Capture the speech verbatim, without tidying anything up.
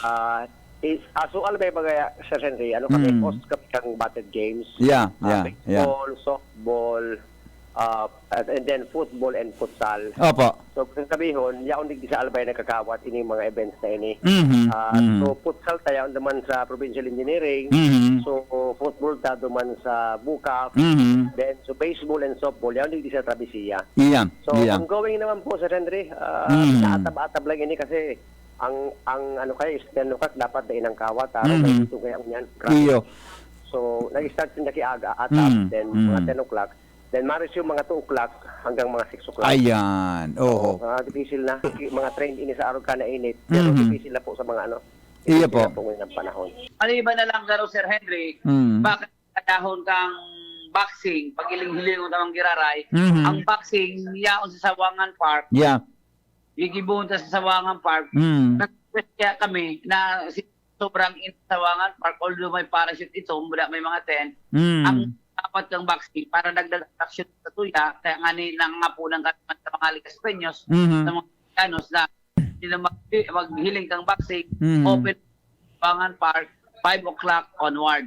Ah, is, ah, so, alam mo, baga, Sir Henry, ano kami, Mm. host kami ng battered games. Yeah, Ah, yeah, yeah. baseball, softball, ah, and, and then football and futsal. Opo. So, kung sabihon, yaon digdi sa Albay nagkakawat ining mga events na ini. Mhm, Ah, mhm. So, futsal ta, yaon naman sa Provincial Engineering. Mhm. So, football ta duman sa Bucaf. Mhm. Then, so baseball and softball, yaon digdi sa Travesía. Iya, So, iya. ongoing naman po, Sir Henry. Ah, Mhm. Naatab-atab lang ini kasi ang ang ano kayo is ten o'clock dapat dai nang kawat, ah, Mhm. may ito kaya niyan. Iyo. So, nag-start sinda ki aga, atab, Mhm, then mhm. mga ten o'clock. Then, maris yung mga two o'clock hanggang mga six o'clock. Ayan. Oho. Ah, difícil na. Mga trained ini sa araw ka na init. Pero Mhm. difícil na po sa mga ano. Iya difícil po. na po ngayon ang panahon. Ano iba na lang garo, Sir Henry? Mm. Bakit kadahon kang boxing, pag hiling-hilingon ka mang giraray, Mhm. ang boxing, yaon sa Sawangan Park, Yeah. gigibuhon ta sa Sawangan Park, Mm. nag-request kaya kami na si sobrang in Sawangan Park, although may parachute ito, mula may mga tent, Mm. ang dapat kang boxing para dagdag attraction sa tuya, kaya nga ni nangangapunan ka naman sa mga Legazpeños, Mhm. sa mga Antillanos na sila mag- maghiling kang boxing, Mhm. open Sawangan Park, five o'clock onward.